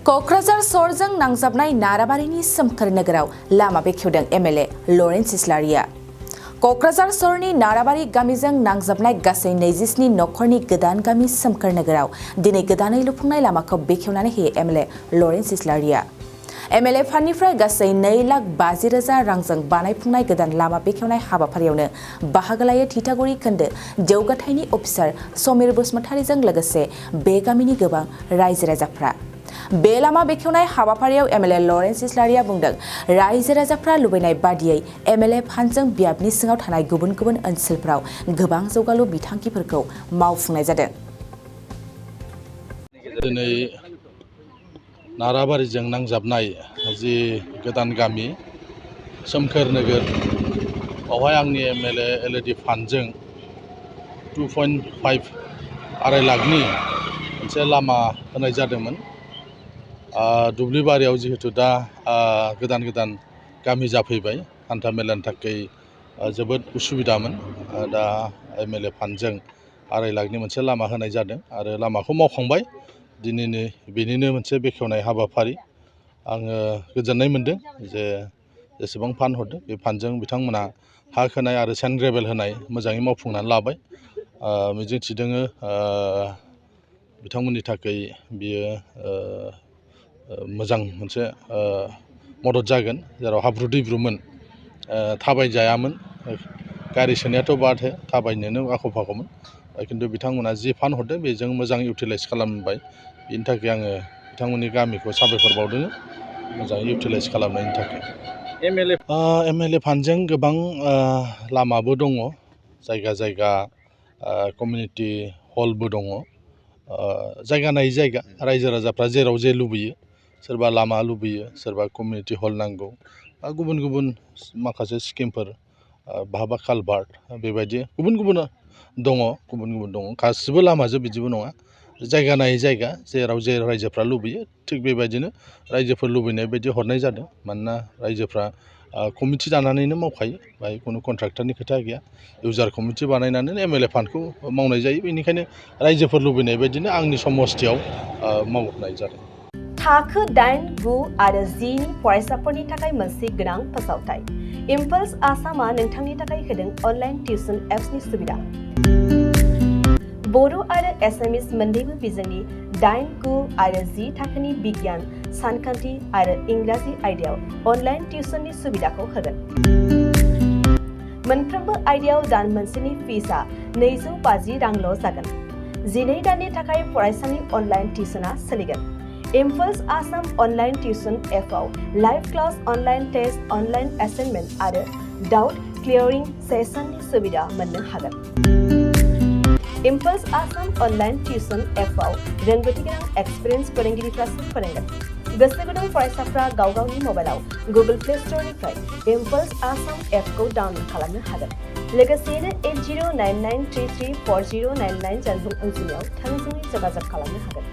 क'क्राझार सहरजों नांजाबनाय नाराबारिनि सोमखोर नोगोराव लामा बेखेवदों एमएलए लरेन्स इस्लारिया। क'क्राझार सहरनि नाराबारि गामिजों नांजाबनाय गासै 27 नखरनि गोदान गामि सोमखोर नोगोराव दिनै गोदानै लुफुंनाय लामाखौ बेखेवनानै होयो एमएलए लरेन्स इस्लारिया। एमएलए फान्डनिफ्राय गासै 2,50,000 रांजों बानायफुंनाय गोदान लामा बेखेवनाय हाबाफारियावनो बाहागो लायो थिथागुरि खोन्दो जौगाथायनि अफिसार समीर बसुमतारीजों लोगोसे बे गामिनि गोबां रायजो राजाफ्रा। बे लामा बेखेवनाय हाबाफारियाव एमएलए लरेन्स इस्लारिया बुंदों, रायजो राजाफ्रा लुबैनाय बादियै एमएलए फान्डजों बियाबनि सिङाव थानाय गुबुन गुबुन ओनसोलफ्राव गोबां जौगालु बिथांखिफोरखौ मावफुंनाय जादों। दिनै नाराबारिजों नांजाबनाय जि गोदान गामि सोमखोर नोगोर, बेवहाय आंनि एमएलए एलइडि फान्डजों 2.5 आराय लाखनि मोनसे लामा होनाय जादोंमोन। दुब्लिबारियाव जिहेतु दा गोदान गोदान गामि जाफैबाय, हान्था मेलानि थाखाय जोबोद उसुबिदामोन। दा एमएलए फान्डजों 2.5 लाखनि मोनसे लामा होनाय जादों आरो लामाखौ मावखांबाय। दिनैनो बेनिनो मोनसे बेखेवनाय हाबाफारि। आङो गोजोननाय मोन्दों जे जेसेबां फान्ड हरदों बे फान्डजों बिथांमोना हा खोनाय आरो सेन्ड ग्रेभेल होनाय मोजाङै मावफुंनानै लाबाय। मिजिंथिदों बिथांमोननि थाखाय बियो मोजां मोनसे मदद जागोन, जेराव हाब्रु दैब्रुमोन, थाबायजायामोन, गारि सोनायाथ' बाद हो, थाबायनोनो आख' फाख'मोन। खिन्थु बिथांमोना जि फान्ड हरदों बेजों मोजां इउटिलाइज खालामबाय। बेनि थाखाय आङो बिथांमोननि गामिखौ साबायखर बावदों, मोजाङै इउटिलाइज खालामनायनि थाखाय। एमएलए फान्डजों गोबां लामाबो दङ, जायगा जायगा कमिउनिटि हलबो दङ। जायगा नायै जायगा रायजो राजाफ्रा जेराव जे लुबैयो, सोरबा लामा लुबैयो, सोरबा कमिउनिटि हल नांगौ, गुबुन गुबुन माखासे स्किमफोर, बहाबा कालभार्ट, बेबायदि गुबुन गुबुन दङ। गासिबो लामाजों बिदिबो नङा, जायगा नायै जायगा जेराव जे रायजोफ्रा लुबैयो थिग बेबायदिनो रायजोफोर लुबैनाय बायदि हरनाय जादों। मानोना रायजोफ्रा कमिटि दानानैनो मावखायो, बाहाय खुनु कन्ट्राक्टरनि खोथा गैया। इउजार कमिटि बानायनानै एमएलए फान्डखौ मावनाय जायो। बेनिखायनो रायजोफोर लुबैनाय बायदिनो आंनि समस्थियाव मावनाय जादों। थाखो 8, 9 आरो 10 नि फरायसाफोरनि थाखाय मोनसे गोनां फोसावथाय। इम्पल्स आसामआ नोंथांनि थाखाय होदों अनलाइन टिउसन एप्सनि सुबिदा। बर' आरो एसामिस मोन्नैबो बिजोंनि 8, 9 आरो 10 थाखोनि बिगियान, सानखान्थि आरो इंराजि आयदायाव अनलाइन टिउसननि सुबिदाखौ होगोन। मोनफ्रोमबो आयदायाव दान मोनसेनि फिसआ 250 रांल' जागोन। 12 दाननि थाखाय फरायसानि अनलाइन टिउसनआ सोलिगोन। इम्पल्स आसाम अनलाइन टिउसन एपआव live class, online test, online assignment आरो डाउट क्लियारिं सेसननि सुबिदा मोननो हागोन। इम्पल्स आसाम अनलाइन टिउसन एपआव रोंगौथि गोनां एक्सपिरियेन्स फोरोंगिरिफ्रासो फोरोंगोन। गोसो गुदुं फरायसाफ्रा गाव गावनि मबाइलाव गुगल प्ले स्ट'रनिफ्राय इम्पल्स आसाम एपखौ डाउनल'ड खालामनो हागोन। लोगोसेयैनो 8099334099 जानबुं अनजिमायाव थोंजोङै जगाजग खालामनो हागोन।